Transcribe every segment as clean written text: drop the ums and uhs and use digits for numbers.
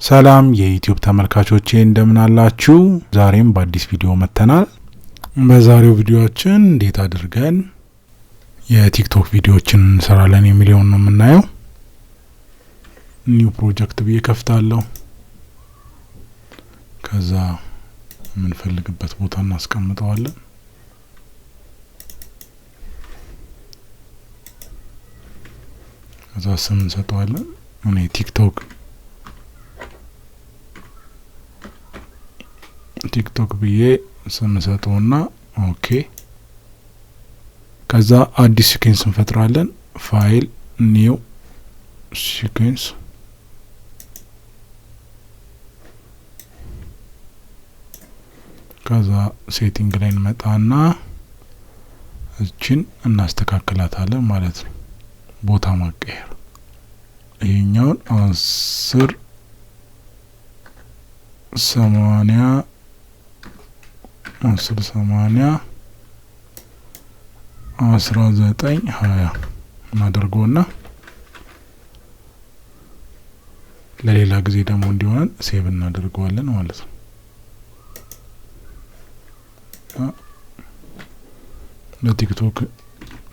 ሰላም የዩቲዩብ ተመልካቾቼ፣ እንደምን አላችሁ? ዛሬም በአዲስ ቪዲዮ መጥተናል። በዛሬው ቪዲዮአችን እንዴት አድርገን የቲክቶክ ቪዲዮዎችን እንሰራለን የሚለውን ነው የምናየው። New project ብዬ ከፍታለሁ። ከዛ የምንፈልግበት ቦታ እናስቀምጠዋለን። ከዛ ስም እንሰጠዋለን። እኔ ቲክቶክ ብዬ ስም ሰጠውና okay። ከዛ አዲስ sequence እንፈጥራለን። File፣ new sequence። ከዛ setting ላይ እንመጣና እችን እናስተካክላታለን ማለት ነው። ቦታ ማቀየር፣ ይሄኛውን 1080፣ 1080 1920 እናደርገውና ለሌላ ጊዜ ደግሞ እንዲሆነን save እናደርገዋለን ማለት ነው። ለቲክቶክ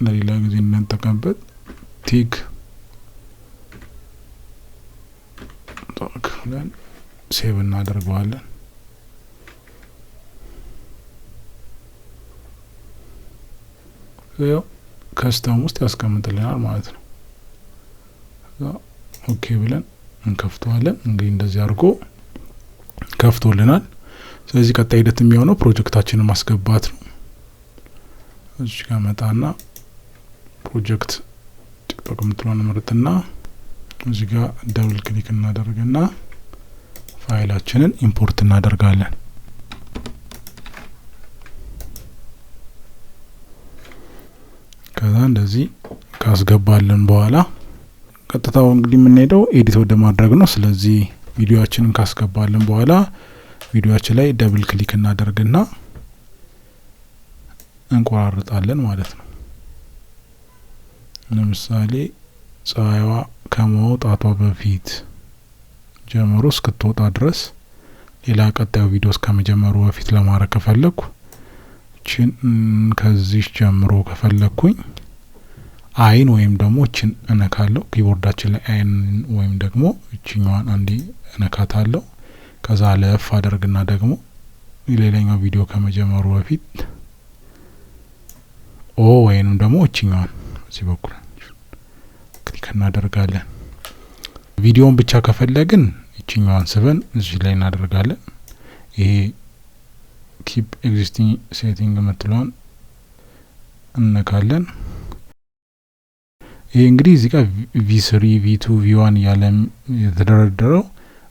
ለሌላ ጊዜ እንጠቀምበት፣ ቲክ ቶክ ብለን save እናደርገዋለን። ያው custom ውስጥ ያስቀምጥልናል ማለት ነው። Okay ብለን እንከፍተዋለን። እንግዲህ እንደዚህ አድርጎ ከፍቶልናል። ስለዚህ ቀጣይ ሂደት የሚሆነው ፕሮጀክታችንን ማስገባት ነው። እዚህ ጋር መጣና ፕሮጀክት ቲክቶክ የምትለውን ምርጥና እዚህ ጋር double click እናደርግና ፋይላችንን import እናደርጋለን። ከዛ እንደዚህ ካስገባልን በኋላ ቀጥታው እንግዲህ የምንሄደው edit ወደ ማድረግ ነው። ስለዚህ ቪዲዮአችንን ካስገባልን በኋላ ቪዲዮአችን ላይ double click እናደርግና እንቆራርጣለን ማለት ነው። ለምሳሌ ፀሐይዋ ከመውጣቷ በፊት ጀምሮ እስክትወጣ ድረስ ሌላ ቀጣዩ ቪዲዮ እስከመጀመሩ በፊት ለማድረግ ከፈለኩ፣ እቺን ከዚህ ጀምሮ ከፈለኩኝ I ን ወይም ደግሞ እቺን እነካለሁ። Keyboard ኣችን ላይ I ን ወይም ደግሞ እቺኛዋን አንዴ እነካታለሁ። ከዛ አለፍ አደርግና ደግሞ ሌላኛው ቪዲዮ ከመጀመሩ በፊት O ወይንም ደግሞ እቺኛዋን በዚህ በኩል click እናደርጋለን። ቪዲዮውን ብቻ ከፈለግን እቺኛዋን ስበን እዚህ ላይ እናደርጋለን። ይሄ keep existing setting የምትለዋን እነካለን። ይሄ እንግዲህ እዚህ ጋር V3፣ V2፣ V1 እያለ የተደረደረው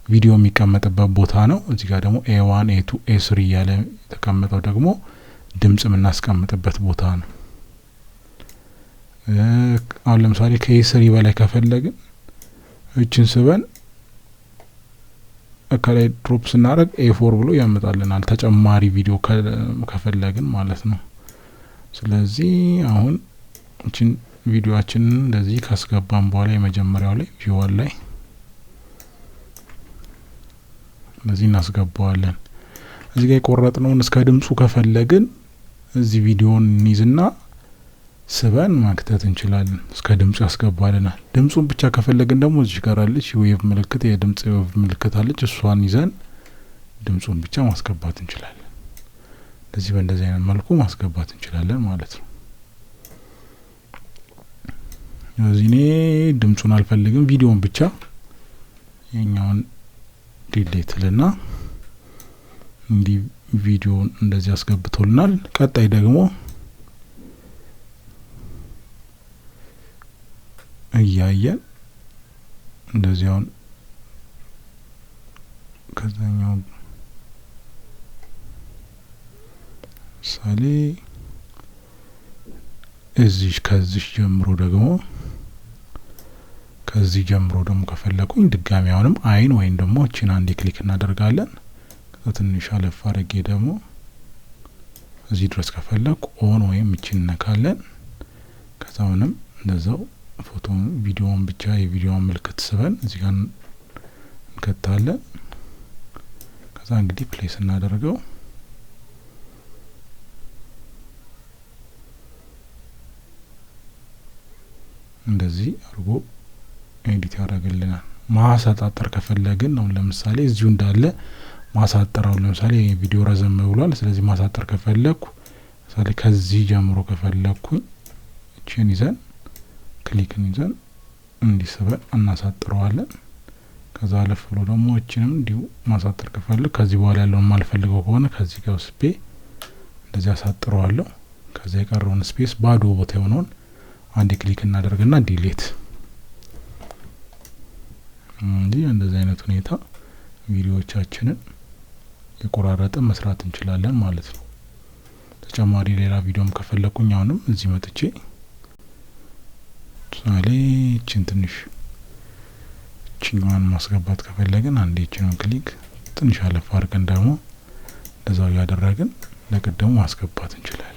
ቪዲዮ የሚቀመጥበት ቦታ ነው። እዚህ ጋር ደግሞ A1፣ A2፣ A3 እያለ የተቀመጠው ደግሞ ድምጽ የምናስቀምጥበት ቦታ ነው። አሁን ለምሳሌ ከ A3 በላይ ከፈለግን እችን ስበን ከላይ drop ስናደርግ A4 ብሎ ያመጣልናል፣ ተጨማሪ ቪዲዮ ከፈለግን ማለት ነው። ስለዚህ አሁን እችን ቪዲዮአችንን እንደዚህ ካስገባን በኋላ የመጀመሪያው ላይ V1 ላይ እንደዚህ እናስገባዋለን። እዚህ ጋር የቆረጥነውን እስከ ድምጹ ከፈለግን እዚህ ቪዲዮውን እንይዝና ስበን ማክተት እንችላለን። እስከ ድምጹ ያስገባልናል። ድምጹን ብቻ ከፈለግን ደግሞ እዚህ ጋር አለች wave ምልክት፣ የድምጽ wave ምልክት አለች። እሷን ይዘን ድምጹን ብቻ ማስገባት እንችላለን። እንደዚህ በእንደዚህ አይነት መልኩ ማስገባት እንችላለን ማለት ነው። ስለዚህ እኔ ድምጹን አልፈልግም፣ ቪዲዮውን ብቻ። የኛውን delete ልና እንዲህ ቪዲዮውን እንደዚህ አስገብቶልናል። ቀጣይ ደግሞ እያየን እንደዚህ አሁን ከዛኛው ምሳሌ እዚህ ከዚህ ጀምሮ ደግሞ፣ ከዚህ ጀምሮ ደግሞ ከፈለኩኝ ድጋሚ አሁንም I ን ወይም ደግሞ እቺን አንዴ click እናደርጋለን። ከዛ ትንሽ አለፍ አድርጌ ደግሞ እዚህ ድረስ ከፈለኩ O ን ወይም እቺን እነካለን። ከዛ አሁንም እንደዛው ፎቶ ቪዲዮውን ብቻ የቪዲዮውን ምልክት ስበን እዚህ ጋር እንከታለን። ከዛ እንግዲህ play ስናደርገው እንደዚህ አድርጎ edit ያደርግልናል። ማሳጠር ከፈለግን አሁን ለምሳሌ እዚሁ እንዳለ ማሳጠር፣ አሁን ለምሳሌ ይሄ ቪዲዮ ረዘም ብሏል። ስለዚህ ማሳጠር ከፈለኩ ለምሳሌ ከዚህ ጀምሮ ከፈለኩኝ እቺን ይዘን click ን ይዘን እንዲስበን እናሳጥረዋለን። ከዛ አለፍ ብሎ ደግሞ እቺንም እንዲሁ ማሳጠር ከፈለኩ ከዚህ በኋላ ያለውን የማልፈልገው ከሆነ ከዚህ ጋር ስፔ እንደዚህ አሳጥረዋለሁ። ከዛ የቀረውን space ባዶ ቦታ የሆነውን አንድ click እናደርግና delete። እንዲህ እንደዚህ አይነት ሁኔታ ቪዲዮዎቻችንን የቆራረጠ መስራት እንችላለን ማለት ነው። ተጨማሪ ሌላ ቪዲዮም ከፈለኩኝ አሁንም እዚህ መጥቼ ለምሳሌ እቺን ትንሽ እቺኛዋን ማስገባት ከፈለግን አንዴ እቺን click ትንሽ አለፍ አድርገን ደግሞ እንደዛው ያደረግን ለቀደሙ ማስገባት እንችላለን።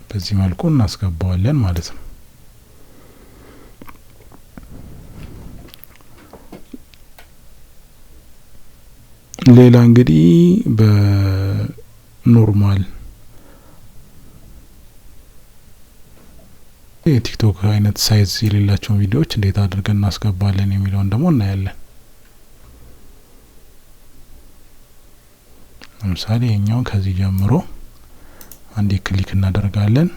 በዚህ መልኩ እናስገባዋለን ማለት ነው። ሌላ እንግዲህ በ normal የቲክቶክ አይነት size የሌላቸውን ቪዲዮዎች እንዴት አድርገን እናስገባለን የሚለውን ደግሞ እናያለን። ለምሳሌ ይሄኛውን ከዚህ ጀምሮ አንዴ click እናደርጋለን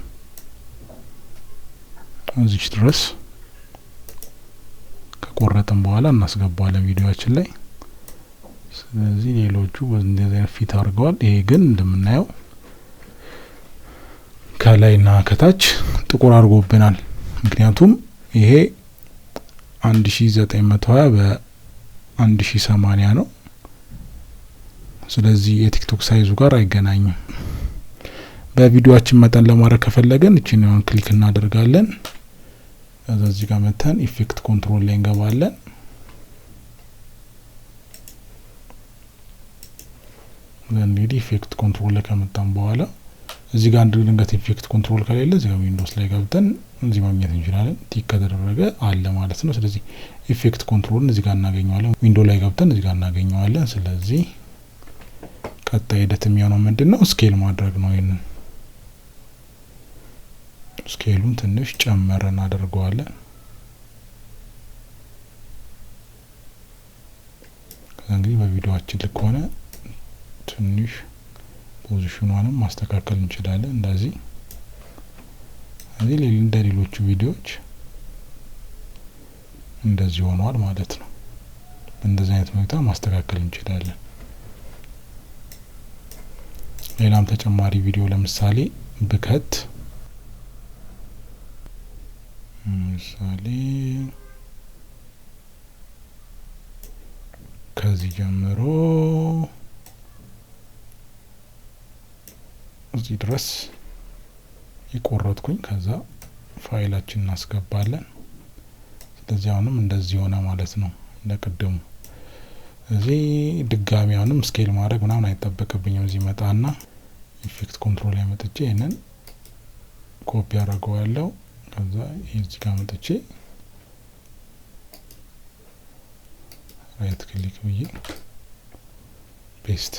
እዚህ ድረስ ከቆረጥን በኋላ እናስገባዋለን ቪዲዮአችን ላይ። ስለዚህ ሌሎቹ በእንደዚህ አይነት fit አድርገዋል። ይሄ ግን እንደምናየው ከላይና ከታች ጥቁር አድርጎብናል። ምክንያቱም ይሄ 1920 በ1080 ነው። ስለዚህ የቲክቶክ size ኡ ጋር አይገናኝም። በቪዲዮአችን መጠን ለማድረግ ከፈለግን እቺን click እናደርጋለን። ከዛ እዚህ ጋር መተን effect control ላይ እንገባለን። እንግዲህ effect control ላይ ከመጣን በኋላ እዚህ ጋር አንድ ድንገት effect control ከሌለ እዚህ ጋር Windows ላይ ገብተን እዚህ ማግኘት እንችላለን። tick ከተደረገ አለ ማለት ነው። ስለዚህ effect control ን እዚህ ጋር እናገኘዋለን። Window ላይ ገብተን እዚህ ጋር እናገኘዋለን። ስለዚህ ቀጣይ ሂደት የሚሆነው ምንድነው? scale ማድረግ ነው። ይሄንን scale ኡን ትንሽ ጨመር እናደርገዋለን። ከዛ እንግዲህ በቪዲዮአችን ልክ ሆነ ትንሽ position ኗንም ማስተካከል እንችላለን። እንደዚህ እዚህ ላይ እንደ ሌሎቹ ቪዲዮዎች እንደዚህ ሆኗል ማለት ነው። እንደዚህ አይነት ሁኔታ ማስተካከል እንችላለን። ሌላም ተጨማሪ ቪዲዮ ለምሳሌ ብከት ለምሳሌ ከዚህ ጀምሮ እዚህ ድረስ የቆረጥኩኝ ከዛ ፋይላችንን እናስገባለን። ስለዚህ አሁንም እንደዚህ ሆነ ማለት ነው እንደቀደሙ። እዚህ ድጋሚ አሁንም scale ማድረግ ምናምን አይጠበቅብኝም። እዚህ መጣና effect control ላይ መጥቼ ይሄንን ኮፒ አደርገዋለሁ። ከዛ እዚህ ጋር መጥቼ right click ብዬ paste።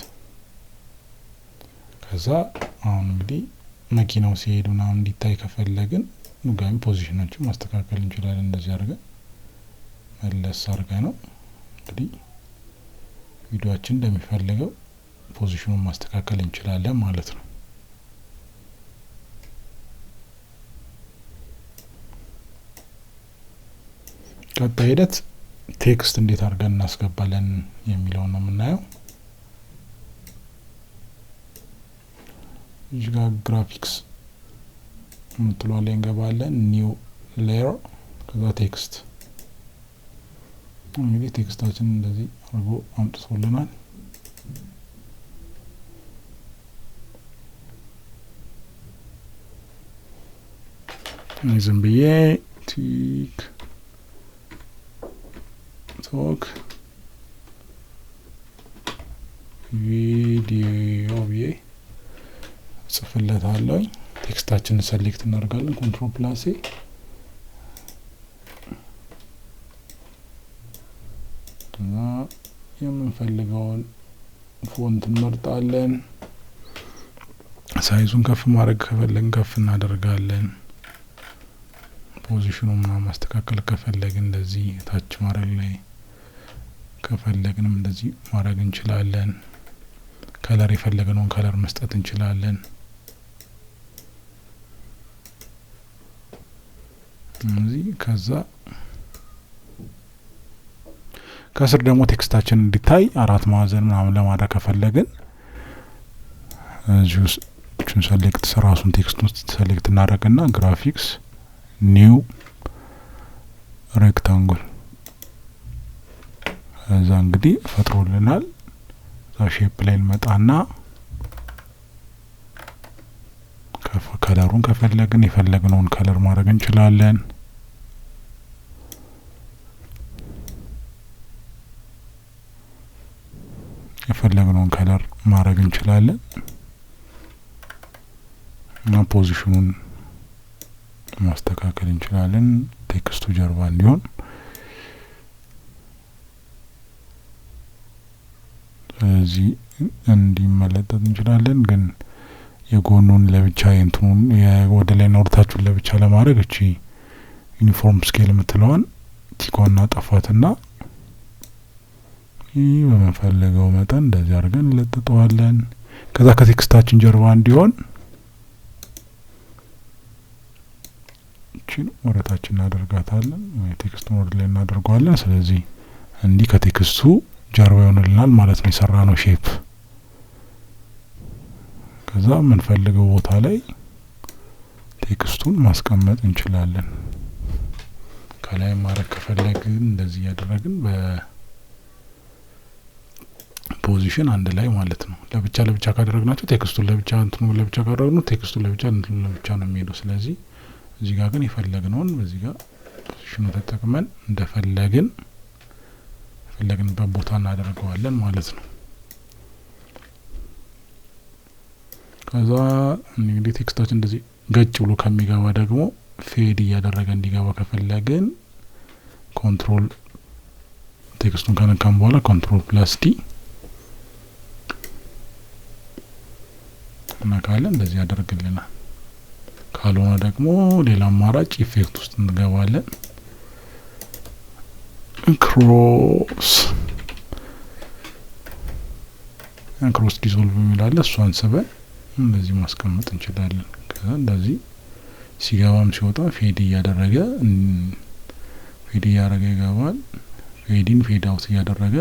ከዛ አሁን እንግዲህ መኪናው ሲሄድ ምናምን እንዲታይ ከፈለግን ድጋሚ position ኦችን ማስተካከል እንችላለን። እንደዚህ አድርገን መለስ አድርገን ነው እንግዲህ ቪዲዮአችን እንደሚፈልገው position ኡን ማስተካከል እንችላለን ማለት ነው። ቀጣይ ሂደት text እንዴት አድርገን እናስገባለን የሚለውን ነው የምናየው። እዚህ ጋር ግራፊክስ የምትለዋ ላይ እንገባለን። new layer ከዛ text። እንግዲህ text ኣችን እንደዚህ አድርጎ አምጥቶልናል። እኔ ዝም ብዬ ቲክቶክ ቪዲዮ ብዬ ጽፍለታለሁ። text ኣችንን select እናደርጋለን። Control plus A እና የምንፈልገውን font እንመርጣለን። Size ኡን ከፍ ማድረግ ከፈለግን ከፍ እናደርጋለን። Position ኡን ምናምን ማስተካከል ከፈለግን እንደዚህ ታች ማድረግ ላይ ከፈለግንም እንደዚህ ማድረግ እንችላለን። Color የፈለግነውን color መስጠት እንችላለን። እዚህ ከዛ ከስር ደግሞ text ኣችን እንዲታይ አራት ማዕዘን ምናምን ለማድረግ ከፈለግን እዚሁ እቺን select ራሱን text ውስጥ select እናደርግና graphics new rectangle እዛ እንግዲህ ፈጥሮልናል። እዛ shape ላይ እንመጣና color ኡን ከፈለግን የፈለግነውን color ማድረግ እንችላለን። የፈለግነውን color ማድረግ እንችላለን። እና position ኡን ማስተካከል እንችላለን text ኡ ጀርባ እንዲሆን። ስለዚህ እንዲመለጠጥ እንችላለን። ግን የጎኑን ለብቻ እንትኑን ወደ ላይ እና ወደታች ለብቻ ለማድረግ እቺ uniform scale የምትለዋን tick ኳን እናጠፋትና ይህ በምንፈልገው መጠን እንደዚህ አድርገን እንለጥጠዋለን። ከዛ ከ text ኣችን ጀርባ እንዲሆን እቺን ወደታች እናደርጋታለን ወይ text ኡን ወደ ላይ እናደርገዋለን። ስለዚህ እንዲህ ከ text ኡ ጀርባ ይሆንልናል ማለት ነው የሰራነው shape። ከዛ የምንፈልገው ቦታ ላይ text ኡን ማስቀመጥ እንችላለን። ከላይ ማድረግ ከፈለግን እንደዚህ እያደረግን በ position አንድ ላይ ማለት ነው። ለብቻ ለብቻ ካደረግናቸው text ኡን ለብቻ እንትኑ ለብቻ ካደረግነው text ኡን ለብቻ እንትኑ ለብቻ ነው የሚሄደው። ስለዚህ እዚህ ጋር ግን የፈለግነውን በዚህ ጋር position ኡ ተጠቅመን እንደፈለግን የፈለግንበት ቦታ እናደርገዋለን ማለት ነው። ከዛ እንግዲህ text ኣችን እንደዚህ ገጭ ብሎ ከሚገባ ደግሞ fade እያደረገ እንዲገባ ከፈለግን control text ኡን ከነካን በኋላ control plus D እናካለን፣ እንደዚህ ያደርግልናል። ካልሆነ ደግሞ ሌላ አማራጭ effect ውስጥ እንገባለን። Cross dissolve የሚል አለ። እሷን ስበን እንደዚህ ማስቀመጥ እንችላለን። ከዛ እንደዚህ ሲገባም ሲወጣ fade እያደረገ ይገባል። Fade in fade out እያደረገ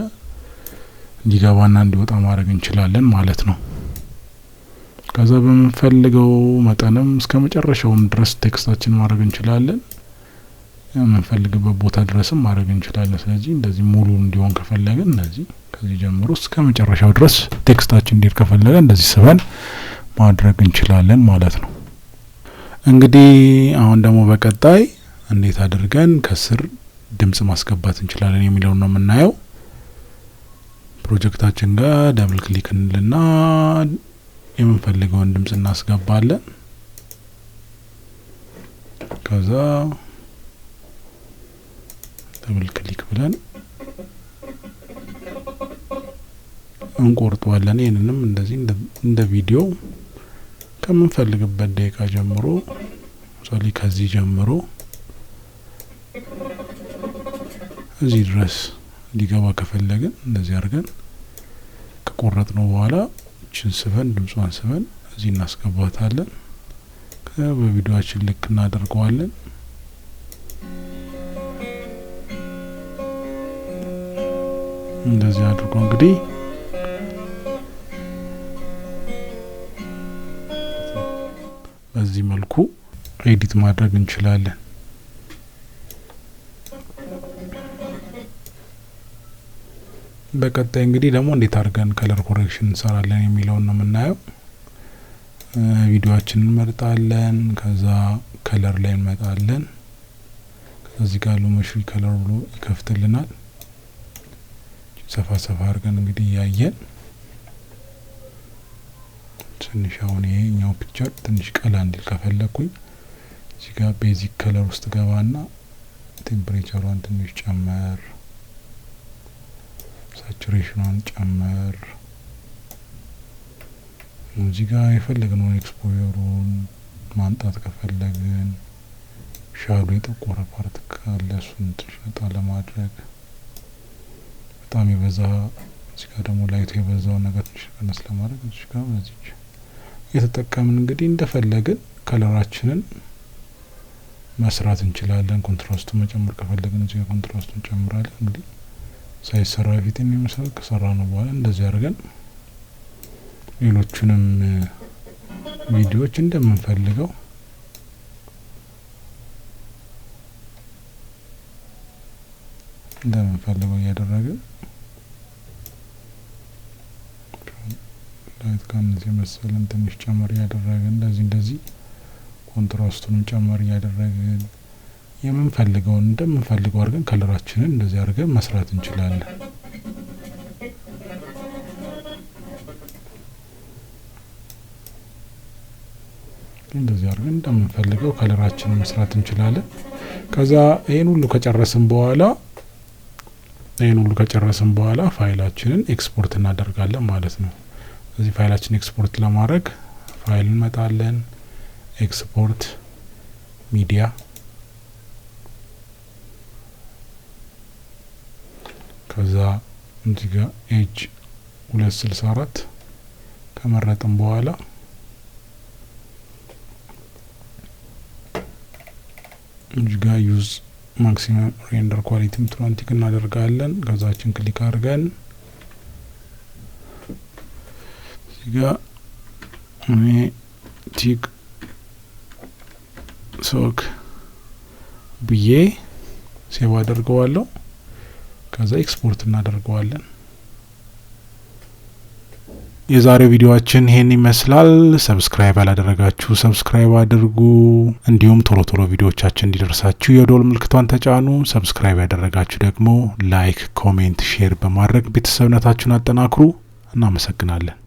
እንዲገባና እንዲወጣ ማድረግ እንችላለን ማለት ነው። ከዛ በምንፈልገው መጠንም እስከ መጨረሻውም ድረስ text ኣችን ማድረግ እንችላለን። የምንፈልግበት ቦታ ድረስም ማድረግ እንችላለን። ስለዚህ እንደዚህ ሙሉ እንዲሆን ከፈለግን እንደዚህ ከዚህ ጀምሮ እስከ መጨረሻው ድረስ text ኣችን እንዲሄድ ከፈለግን እንደዚህ ስበን ማድረግ እንችላለን ማለት ነው። እንግዲህ አሁን ደግሞ በቀጣይ እንዴት አድርገን ከስር ድምጽ ማስገባት እንችላለን የሚለውን ነው የምናየው። ፕሮጀክታችን ጋር double click እንልና የምንፈልገውን ድምጽ እናስገባለን። ከዛ double click ብለን እንቆርጠዋለን። ይሄንንም እንደዚህ እንደ ቪዲዮ ከምንፈልግበት ደቂቃ ጀምሮ ለምሳሌ ከዚህ ጀምሮ እዚህ ድረስ እንዲገባ ከፈለግን እንደዚህ አድርገን ከቆረጥነው በኋላ እቺን ስበን ድምጿን ስበን እዚህ እናስገባታለን። ከዛ በቪዲዮአችን ልክ እናደርገዋለን። እንደዚህ አድርጎ እንግዲህ በዚህ መልኩ edit ማድረግ እንችላለን። በቀጣይ እንግዲህ ደግሞ እንዴት አድርገን color correction እንሰራለን የሚለውን ነው የምናየው። ቪዲዮአችንን እንመርጣለን። ከዛ color ላይ እንመጣለን። ከዚህ ጋር Lumetri Color ብሎ ይከፍትልናል። ሰፋ ሰፋ አድርገን እንግዲህ እያየን ትንሽ አሁን ይሄኛው picture ትንሽ ቀላ እንዲል ከፈለኩኝ እዚህ ጋር basic color ውስጥ ገባና temperature ሯን ትንሽ ጨመር፣ saturation ኗን ጨመር። እዚህ ጋር የፈለግነውን exposure ሩን ማምጣት ከፈለግን፣ shadow የጠቆረ part ካለ እሱን ትንሽ ነጣ ለማድረግ፣ በጣም የበዛ እዚህ ጋር ደግሞ light ኡ የበዛውን ነገር ትንሽ ቀነስ ለማድረግ እዚህ ጋር በዚች እየተጠቀምን እንግዲህ እንደፈለግን color ኣችንን መስራት እንችላለን። Contrast ኡን መጨመር ከፈለግን እዚህ ጋር contrast ኡን እንጨምራለን። እንግዲህ ሳይሰራ በፊት የሚመስለው ከሰራ ነው በኋላ እንደዚህ አድርገን ሌሎቹንም ቪዲዮዎች እንደምንፈልገው እያደረግን light ከእነዚህ መሰለን ትንሽ ጨመር እያደረግን እንደዚህ እንደዚህ contrast ኡንም ጨመር እያደረግን የምንፈልገውን እንደምንፈልገው አድርገን color ኣችንን እንደዚህ አድርገን መስራት እንችላለን። እንደዚህ አድርገን እንደምንፈልገው color ኣችንን መስራት እንችላለን። ከዛ ይሄን ሁሉ ከጨረስን በኋላ ፋይላችንን ኤክስፖርት እናደርጋለን ማለት ነው። እዚህ ፋይላችንን ኤክስፖርት ለማድረግ ፋይል እንመጣለን፣ export media፣ ከዛ እዚህ ጋር H.264 ከመረጥን በኋላ እዚህ ጋር use maximum render quality ምትለዋን tick እናደርጋለን። ከዛችን click አድርገን እዚህ ጋር እኔ TikTok ብዬ save አደርገዋለሁ። ከዛ ኤክስፖርት እናደርገዋለን። የዛሬው ቪዲዮአችን ይሄን ይመስላል። Subscribe ያላደረጋችሁ subscribe አድርጉ። እንዲሁም ቶሎ ቶሎ ቪዲዮዎቻችን እንዲደርሳችሁ የደወል ምልክቷን ተጫኑ። Subscribe ያደረጋችሁ ደግሞ like፣ comment፣ share በማድረግ ቤተሰብነታችሁን አጠናክሩ። እናመሰግናለን።